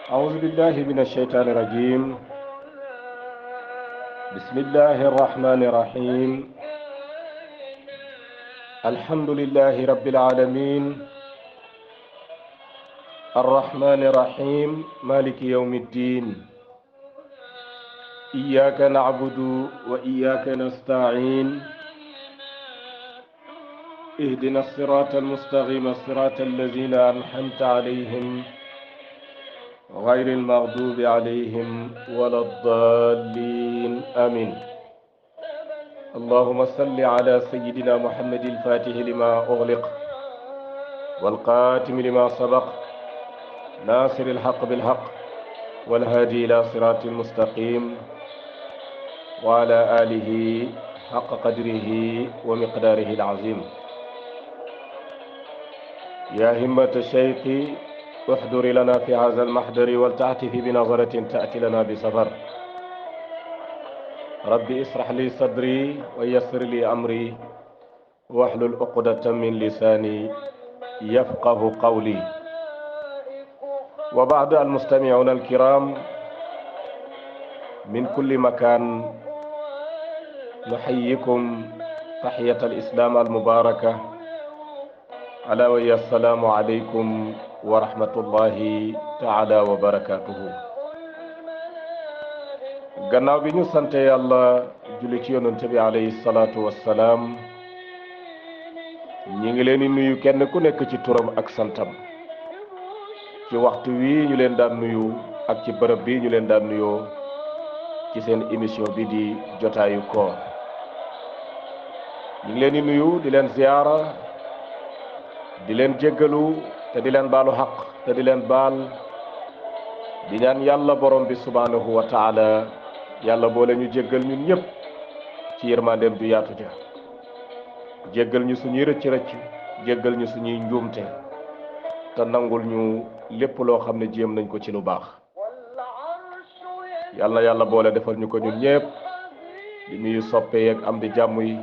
أعوذ بالله من الشيطان الرجيم. بسم الله الرحمن الرحيم. الحمد لله رب العالمين، الرحمن الرحيم، مالك يوم الدين. إياك نعبد وإياك نستعين. اهدنا الصراط المستقيم، صراط الذين أنعمت عليهم غير المغضوب عليهم ولا الضالين، آمين. اللهم صل على سيدنا محمد الفاتح لما أغلق والقاتم لما سبق، ناصر الحق بالحق، والهادي إلى صراط المستقيم، وعلى آله حق قدره ومقداره العظيم. يا همة الشيخ احضر لنا في هذا المحضر ولتعتف بنظرة تأتي لنا بسفر. ربي اسرح لي صدري ويسر لي أمري واحلل عقدة من لساني يفقه قولي. وبعد المستمعون الكرام من كل مكان، نحييكم تحية الإسلام المباركة، ألا وهي السلام عليكم ورحمة الله تعالى وبركاته. gannaaw bi ñu sante yàlla julli ci yonent bi alayhi salaatu wassalaam, ñi ngi leen di nuyu kenn ku nekk ci turam ak santam, ci waxtu wi ñu leen daan nuyu ak ci bërëb bi ñu leen daan nuyoo ci seen émission bi di jotaayu koor. ñi ngi leen di nuyu di leen ziyaara, di leen jéggalu te di leen baalu xaq te di leen baal, di ñaan yàlla borom bi subhanahu wa taala yàlla boole ñu jéggal ñun ñëpp ci yërmandeem du yaatu ja, jéggal ñu suñuy rëcc-rëcc, jéggal ñu suñuy njuumte, te nangul ñu lépp loo xam ne jéem nañ ko ci lu baax. yàlla na yàlla boole defal ñu ko ñun ñëpp. di nuyu soppe yeeg am di jàmm yi,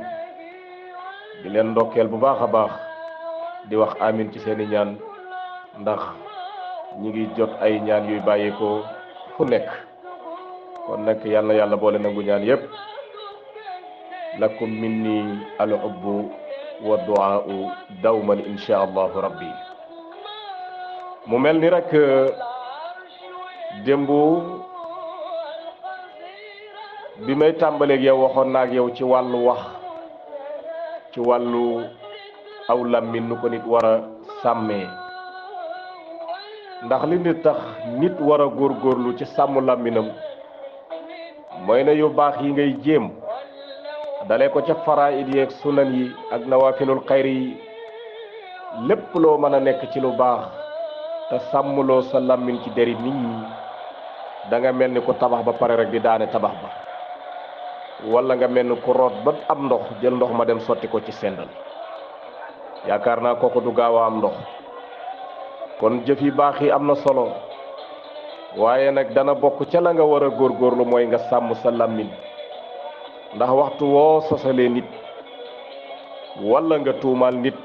di leen ndokkeel bu baax a baax, di wax amin ci seeni ñaan, ndax ñi ngi jot ay ñaan yuy bàyyeekoo fu nekk. kon nag yàlla na yàlla boole nangu ñaan yépp. lakum minni al hubbu wa du'aa'u dawman insha allahu rabbi. mu mel ni rek démb bi may tàmbaleeg yow waxoon naa ak yow ci wàllu wax, ci wàllu aw làmmiñ nu ko nit war a sàmmee. ndax li nit tax nit war a góorgóorlu ci sàmm làmminam mooy ne yu baax yi ngay jéem, dale ko ca faraa'id yi ak sunan yi ak nawaafilul xayri yi, lépp loo mën a nekk ci lu baax te sàmmloo sa làmmin ci deri nit ñi, da nga mel ni ku tabax ba pare rek di daane tabax ba, wala nga mel ni ku root ba am ndox jël ndox ma dem sotti ko ci sendal. yaakaar naa kooku du gaaw a am ndox. kon jëf yi baax yi am na solo, waaye nag dana bokk ca la nga war a góorgóorlu mooy nga sàmm sa làmmiñ. ndax waxtu woo sosalee nit, wala nga tuumaal nit,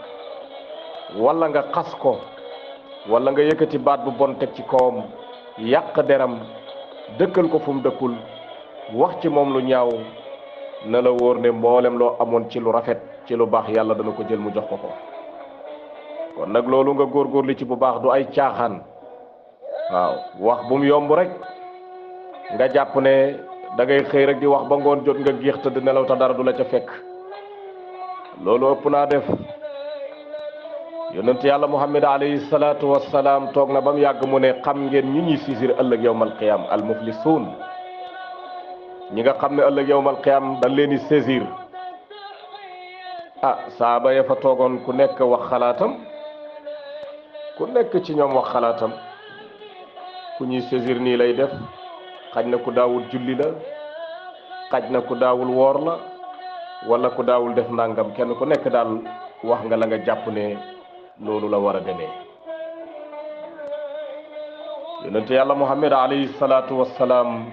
wala nga xas ko, wala nga yëkkati baat bu bon teg ci kawam, yàq deram, dëkkal ko fu mu dëkkul, wax ci moom lu ñaaw, na la wóor ne mboolem loo amoon ci lu rafet ci lu baax yàlla dana ko jël mu jox ko ko. kon nag loolu nga góorgóorlu ci bu baax, du ay caaxaan. waaw, wax bu mu yomb rek nga jàpp ne da ngay xëy rek di wax ba ngoon jot nga géex tëdd nelaw ta dara du la ca fekk. loolu ëpp naa def. yonent yàlla muhammad alayhi salaatu wassalaam toog na ba mu yàgg mu ne xam ngeen ñi ñuy sisir ëllëg yawmal qiyaam al muflisuun, ñi nga xam ne ëllëg yawmal qiyaam dañ leen di saisir. saaba ya fa toogoon ku nekk wax xalaatam, ku nekk ci ñoom wax xalaatam. ku ñuy saisir nii lay def, xaj na ku daawul julli la, xaj na ku daawul woor la, wala ku daawul def ndàngam. kenn ku nekk daal wax nga la nga jàpp ne loolu la war a demee. yonent yàlla muhammad alayhi salaatu wassalaam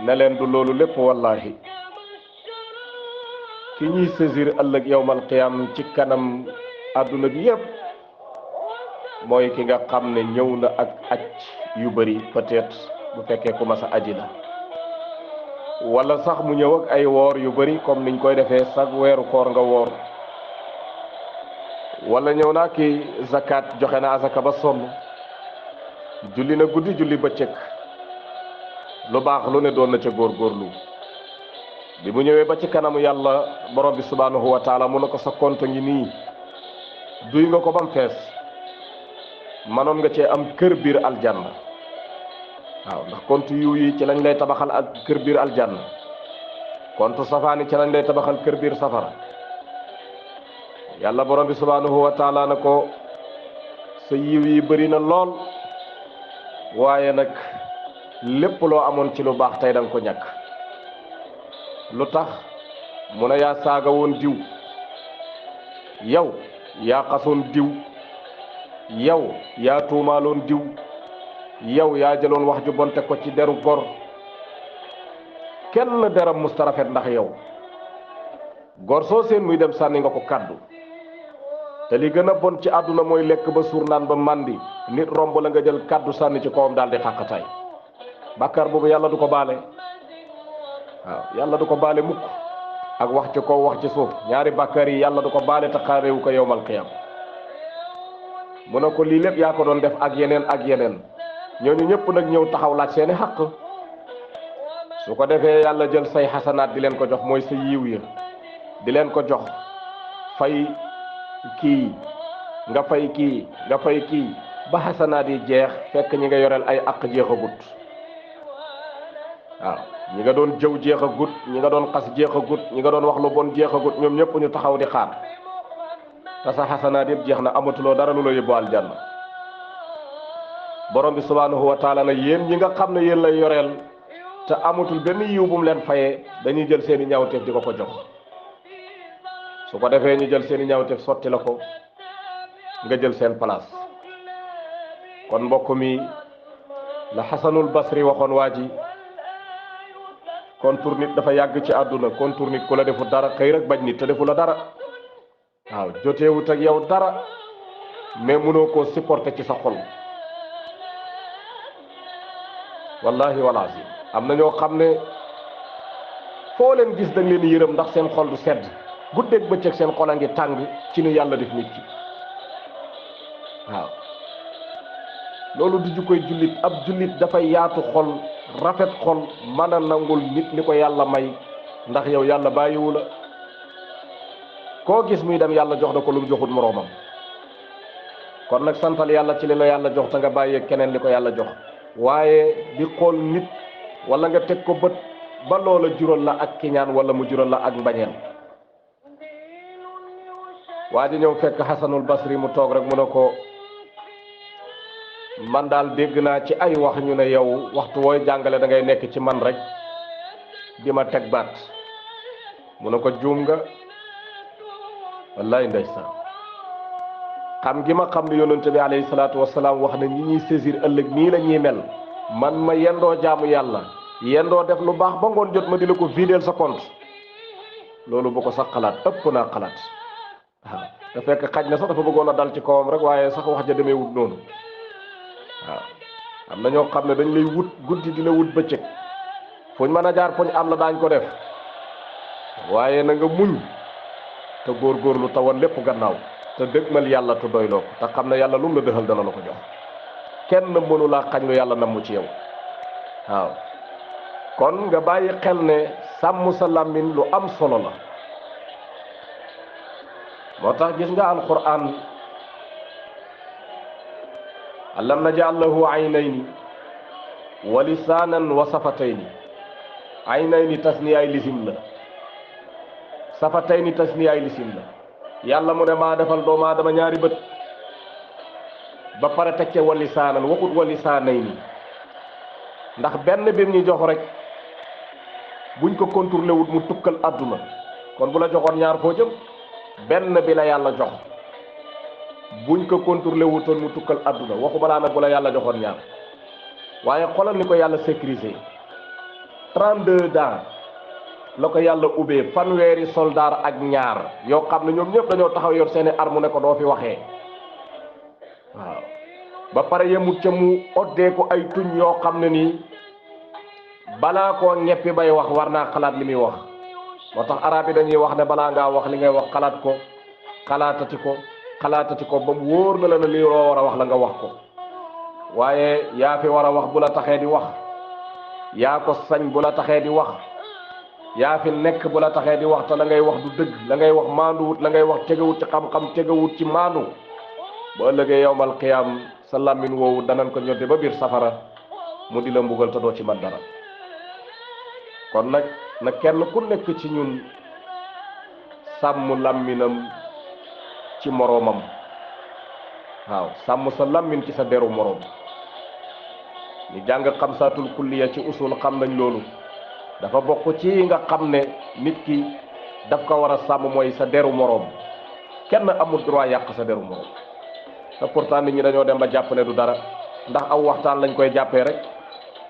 ne leen du loolu lépp wallahi. ki ñuy saisir ëllëg yawmal qiyaam ci kanam àdduna bi yépp mooy ki nga xam ne ñëw na ak aj yu bari peut-être bu fekkee ku mas a aji la wala sax mu ñëw ak ay woor yu bari comme niñ koy defee sax weeru koor nga woor wala ñëw naa ki zakat joxe na azaka ba sonn julli na guddi julli bëccëg lu baax lu ne doon na ca góorgóorlu bi mu ñëwee ba ci kanamu yàlla borom bi subhanahu wa taala mu ne ko sa compte ngi nii duy nga ko bam fees manoon nga cee am kër biir aljanna waaw ndax compte yiw yi ci lañ lay tabaxal ak kër biir aljanna compte safaani ci lañ lay tabaxal kër biir safara yàlla borom bi subhanahu wa taala na ko sa yiw yi bëri na lool waaye nag lépp loo amoon ci lu baax tey da nga ko ñàkk lu tax mu ne yaa saaga woon diw yow yaa xasoon diw yow yaa tuumaaloon diw yow yaa jëloon wax ju bonte ko ci deru gor kenn deram musta rafet ndax yow gor soo seen muy dem sànni nga ko kàddu te li gën a bon ci àdduna mooy lekk ba suur naan ba màndi nit romb la nga jël kàddu sànni ci kawam daal di xàqataay bàkkaar boobu yàlla du ko baale waaw yàlla du ko baale mukk ak wax ci kaw wax ci suuf ñaari bàkkaar yi yàlla du ko baale te xaarewu ko yowmal qiyam mu ne ko lii lépp yaa ko doon def ak yeneen ñooñu ñëpp nag ñëw taxaw laaj seeni xaq su ko defee yàlla jël say xasanaat di leen ko jox mooy sa yiw ya di leen ko jox fay kii nga fay kii ba xasanaat yi jeex fekk ñi nga yoreel ay àq jeexagut waaw ñi nga doon jëw jeexagut ñi nga doon xas jeexagut ñi nga doon wax lu bon jeexagut ñoom ñëpp ñu taxaw di xaar te sa xasanaat yëpp jeex na amatuloo dara lu la yóbbu aljanna borom bi subhanahu wa taala na yéen ñi nga xam ne yéen lay yoreel te amatul benn yiw bu mu leen fayee dañuy jël seeni ñaawteef di ko jox su ko defee ñu jël seeni ñaawteef sotti la ko nga jël seen place kon mbokk mi la xasanul basri waxoon waa ji kontur nit dafa yàgg ci àdduna kontur nit ku la defu dara xëy rek bañ nit te defu la dara waaw joteewut ak yow dara mais mënoo koo supporter ci sa xol wallahi walaasi am na ñoo xam ne foo leen gis dañ leen yërëm ndax seen xol du sedd guddeeg bëccëg seen xol a ngi tàng ci nu yàlla def nit ki waaw loolu du jukkoy jullit ab jullit dafay yaatu xol rafet xol mën a nangul nit li ko yàlla may ndax yow yàlla bàyyiwu la koo gis muy dem yàlla jox na ko lu mu joxut moroomam kon nag santal yàlla ci li la yàlla jox te nga bàyyee keneen li ko yàlla jox waaye di xool nit wala nga teg ko bët ba loola jural la ak kiñaan wala mu jural la ak mbañeel waa ji ñëw fekk xasanul basri mu toog rek mu ne ko man daal dégg naa ci ay wax ñu ne yow waxtu wooy jàngale da ngay nekk ci man rek di ma teg baat mu ne ko juum nga wallaay ndeysaan xam gi ma xam ne yonente bi alayhi salaatu wasalaam wax na ñi ñuy saisir ëllëg nii la ñuy mel man ma yendoo jaamu yàlla yendoo def lu baax ba ngoon jot ma di la ko videel sa compte loolu bu ko sax xalaat ëpp naa xalaat waaw te fekk xaj na sax dafa bëggoon a dal ci kawam rek waaye sax wax ja demee wut noonu waaw am na ñoo xam ne dañ lay wut guddi di la wut bëccëg fuñ mën a jaar fuñ am la daañ ko def waaye na nga muñ te góorgóorlu tawan lépp gannaaw te dëgmal yàlla tu doyloo ko te xam ne yàlla lu mu la dëxal dana la ko jox kenn mënu laa xañ lu yàlla namm ci yow waaw kon nga bàyyi xel ne sàmm sa làmmiñ lu am solo la moo tax gis nga alquran alam naj'al lahu aynayni wa lisaanan wa safatayni aynayni tasniyaay lisim la safatayni tasniyaay lisim la yàlla mu ne maa defal doomu aadama ñaari bët ba pare teg ca wa lisaanan waxut wa lisaanayni ndax benn bi ñu jox rek buñ ko contourné wut mu tukkal àdduna kon bu la joxoon ñaar foo jëm benn bi la yàlla jox buñ ko contourné wutoon mu tukkal àdduna waxu balaa nag bu la yàlla joxoon ñaar waaye xoolal ni ko yàlla sécurisé 32 ans la ko yàlla ubbee fanweeri soldaar ak ñaar yoo xam ne ñoom ñëpp dañoo taxaw yor seeni arme ne ko doo fi waxee waaw ba pare yemut ca mu oddee ko ay tuñ yoo xam ne nii balaa koo ñeppi bay wax war naa xalaat li muy wax moo tax arab yi dañuy wax ne balaa ngaa wax li ngay wax xalaat ko xalaatati ko ba mu wóor na la ne lii loo war a wax la nga wax ko waaye yaa fi war a wax bu la taxee di wax yaa ko sañ bu la taxee di wax yaa fi nekk bu la taxee di wax te la ngay wax du dëgg la ngay wax maanduwut la ngay wax tegewut ci xam-xam tegewut ci maandu ba ëllëgee yowmal qiyaam sa làmmiñ woowu danañ ko ñodde ba biir safara mu di la mbugal te doo ci man dara kon nag na kenn ku nekk ci ñun sàmm làmminam ci moroomam waaw sàmm sa làmmin ci sa deru moroom ñu jàng xamsaatul kulliya ci usul xam nañ loolu dafa bokk ci nga xam ne nit ki daf ko war a sàmm mooy sa deru moroom kenn amul droit yàq sa deru moroom te pourtant nit ñi dañoo dem ba jàpp ne du dara ndax aw waxtaan lañ koy jàppee rek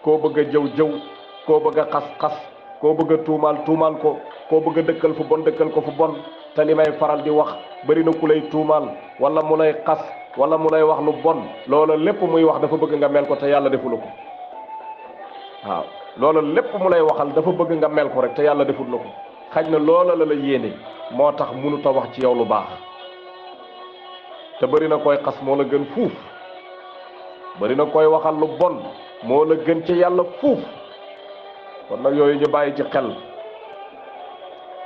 koo bëgg a jëw koo bëgg a xas koo bëgg a tuumaal ko koo bëgg a dëkkal fu bon dëkkal ko fu bon te li may faral di wax bari na ku lay tuumaal wala mu lay xas wala mu lay wax lu bon loola lépp muy wax dafa bëgg nga mel ko te yàlla defulu ko waaw loola lépp mu lay waxal dafa bëgg nga mel ko rek te yàlla deful la ko xaj na loola la yéene moo tax mënut a wax ci yow lu baax te bari na koy xas moo la gën fuuf bari na koy waxal lu bon moo la gën ci yàlla fuuf kon nag yooyu ñu bàyyi ci xel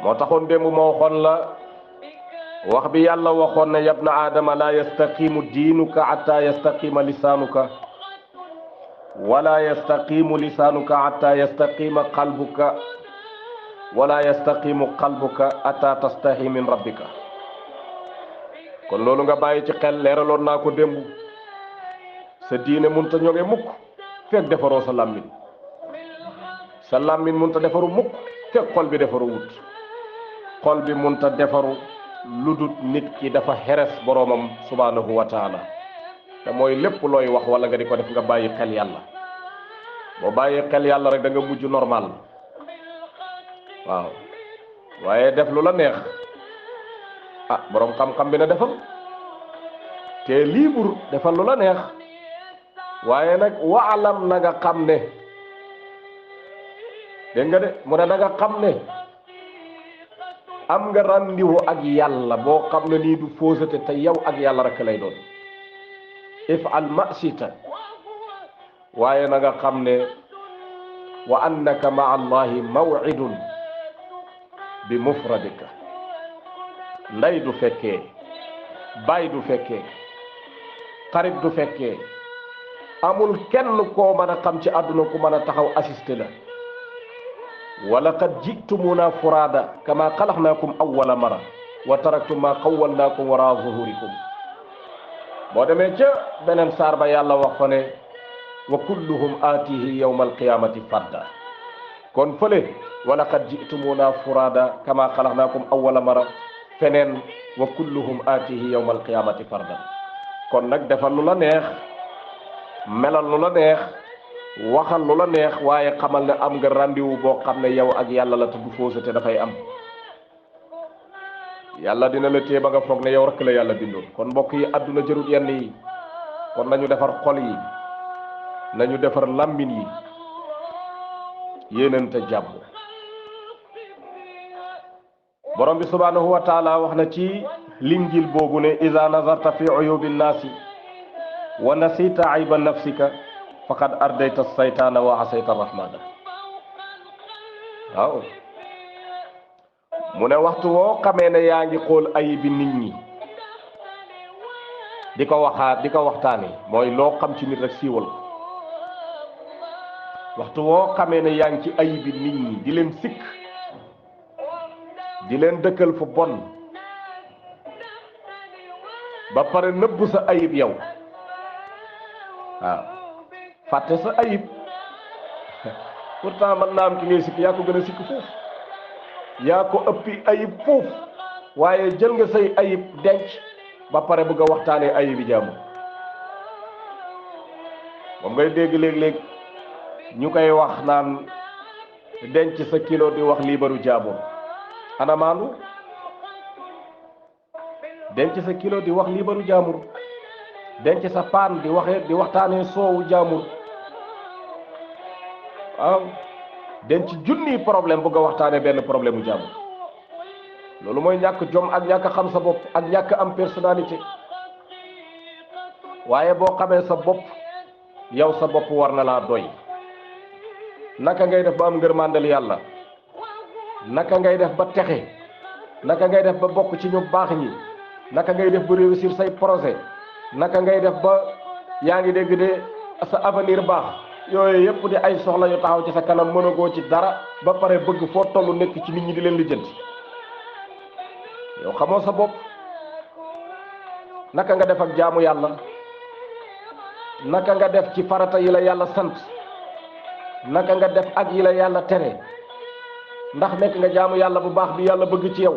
moo taxoon démb moo waxoon la wax bi yàlla waxoon ne yabna aadama la yastaqimu diinuka hatta yastaqima lisaanuka wala yastaqimu lisaanuka hatta yastaqima qalbuka wala yastaqimu qalbuka hatta tastahi min rabbika kon loolu nga bàyyi ci xel leeraloon naa ko démb sa diine munta ñoŋe mukk fekk defaroo sa làmmiñ munta defaru mukk fekk xol bi defaru wut xol bi munta defaru ludut nit ki dafa xeres boroomam subhanahu wa taala te mooy lépp looy wax wala nga di ko def nga bàyyi xel yàlla boo bàyyi xel yàlla rek da nga mujj normal waaw waaye def lu la neex boroom xam-xam bi na defal te libre defal lu la neex waaye nag waalam na nga xam ne dégg nga de mu ne na nga xam ne am nga randiwu ak yàlla boo xam ne nii du fausseté te yow ak yàlla rek lay doon if'al ma'sita waaye na nga xam ne wa annaka ma'a allahi maw'idun bi mufradika ndey du fekkee baay du fekkee xarit du fekkee amul kenn koo mën a xam ci àdduna ku mën a taxaw assisté la wala qad ji'tumuna furada kama xalaqnaakum awwala mara wa taraktum ma xawwalnaakum wara zuhurikum boo demee ca beneen saar ba yàlla wax fa ne wa kulluhum aatihi yawma alqiyamati farda kon fële wala qad ji'tumuna furada kama xalaqnaakum awwala mara feneen wa kulluhum aatihi yawma alqiyamati farda kon nag defal lu la neex melal lu la neex waxal lu la neex waaye xamal ne am nga rendez-vous boo xam ne yow ak yàlla la te du fausseté dafay am yàlla dina la téye ba nga foog ne yow rek la yàlla bindoon kon mbokk yi àdduna jërut yenn yi kon nañu defar xol yi nañu defar làmmiñ yi yéenante jàmm borom bi subhanahu wa taala wax na ci linjil boobu ne iza nazarta fi uyubi nnaasi wa nasita ayba nafsika faqad ardayta saytaana wa asayta rahmana waaw mu ne waxtu woo xamee ne yaa ngi xool ayibi nit ñi di ko waxtaane mooy loo xam ci nit rek siiwal ko waxtu woo xamee ne yaa ngi ci ayibi nit ñi di leen sikk di leen dëkkal fu bon ba pare nëbb sa ayib yow waaw fàtte sa ayib pourtant man naa am ki ngay sikk yaa ko gën a sikk foofu yaa ko ëppi ayib foofu waaye jël nga say ayib denc ba pare bëgg a waxtaanee ayibi jàmm moom ngay dégg léeg-léeg ñu koy wax naan denc sa kilo di wax liibaru jàmbur ana maandu denc sa kilo di wax liibaru jàmbur denc sa paan di waxtaanee soowu jaamur waaw denc junniy problème bëgg a waxtaanee benn problème mu jaamur loolu mooy ñàkk jom ak ñàkk xam sa bopp ak ñàkk am personnalité waaye boo xamee sa bopp yow sa bopp war na laa doy naka ngay def ba am ngërmandal yàlla naka ngay def ba texe naka ngay def ba bokk ci ñu baax ñi naka ngay def ba réussir say projet naka ngay def ba yaa ngi dégg de sa avenir baax yooyu yëpp di ay soxla yu taxaw ci sa kanam mënagoo ci dara ba pare bëgg foo tollu nekk ci nit ñi di leen lijjanti yow xamoo sa bopp naka nga def ak jaamu yàlla naka nga def ci farata yi la yàlla sant naka nga def ak yi la yàlla tere ndax nekk nga jaamu yàlla bu baax bi yàlla bëgg ci yow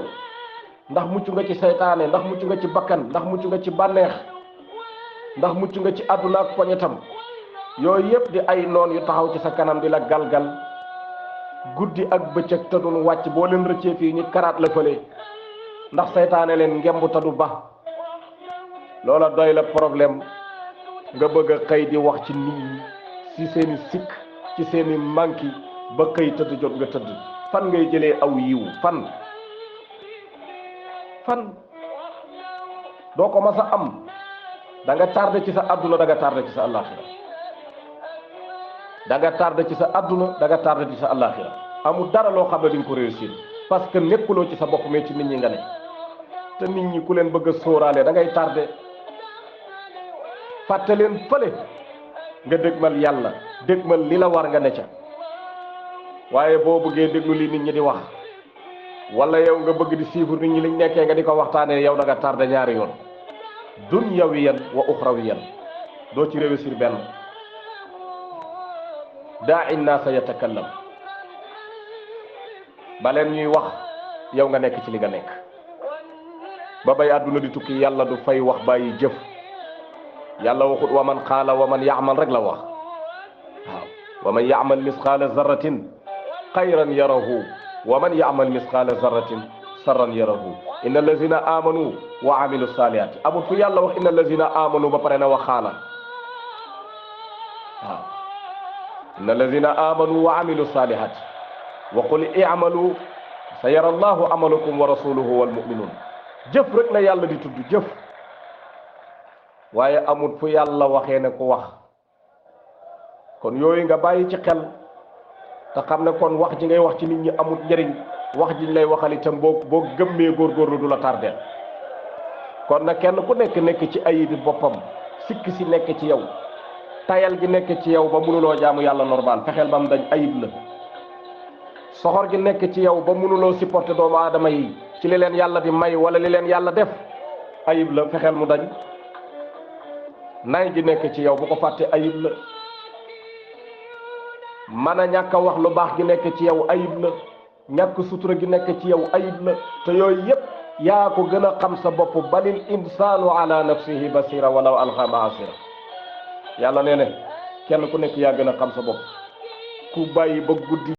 ndax mucc nga ci seytaane ndax mucc nga ci bakkan ndax mucc nga ci bànneex ndax mucc nga ci àdduna ak poñetam yooyu yëpp di ay noon yu taxaw ci sa kanam di la galgal guddi ak bëccëg te duñ wàcc boo leen rëccee fii ñu karaat la fële ndax seytaane leen ngemb te du ba loola doy la problème nga bëgg a xëy di wax ci nit ñi ci seeni sikk ci seeni manki ba xëy tëdd jot nga tëdd fan ngay jëlee aw yiw fan doo ko mas a am da nga tardé ci sa àdduna da nga tardé ci sa àllaaxira da nga tardé ci sa àdduna da nga tardé ci sa àllaaxira amul dara loo xam ne di nga ko réussir parce que nekkuloo ci sa bopp mais ci nit ñi nga ne te nit ñi ku leen bëgg a sóoraale da ngay tardé fàtte leen fële nga dégmal yàlla dégmal li la war nga ne ca waaye boo bëggee déglu li nit ñi di wax wala yow nga bëgg di suivre nit ñi liñ nekkee nga di ko waxtaanee yow da nga tardé ñaari yoon dunyawiyan wa uxrawiyan doo ci réussir benn daa innaasa yatakallam baleen ñuy wax yow nga nekk ci li nga nekk ba bay àdduna di tukki yàlla du fay wax bàyyi jëf yàlla waxut wa man qaala wa man yaamal rek la wax waaw wa man yaamal misqaala zarratin xayran yarahu wa man yaamal misqaala zarratin sarran yarahu inna allazina amanu wa amilu salihati amul fu yàlla wax inna allazina amanu ba pare na wax xaala waaw inna allazina amanu wa amilu salihati wa qul i'malu sa yara allahu amalakum wa rasuluhu wal mu'minun jëf rek la yàlla di tudd jëf waaye amul fu yàlla waxee ne ko wax kon yooyu nga bàyyi ci xel te xam ne kon wax ji ngay wax ci nit ñi amul njëriñ wax ji ñu lay waxal itam boo gëmmee góorgóorlu du la tardeel kon nag kenn ku nekk ci ayibi boppam sikk si nekk ci yow tayal gi nekk ci yow ba mënuloo jaamu yàlla normal fexeel ba mu dañ ayib la soxor gi nekk ci yow ba mënuloo supporter doomu aadama yi ci li leen yàlla di may wala li leen yàlla def ayib la fexeel mu dañ nay gi nekk ci yow bu ko fàtte ayib la mën a ñàkk a wax lu baax gi nekk ci yow ayib la ñàkk sutura gi nekk ci yow ayib la te yooyu yépp yaa ko gën a xam sa bopp balil insaanu ala nafsihi basira walaw alqa maasira yàlla nee ne kenn ku nekk yaa gën a xam sa bopp ku bàyyi ba guddi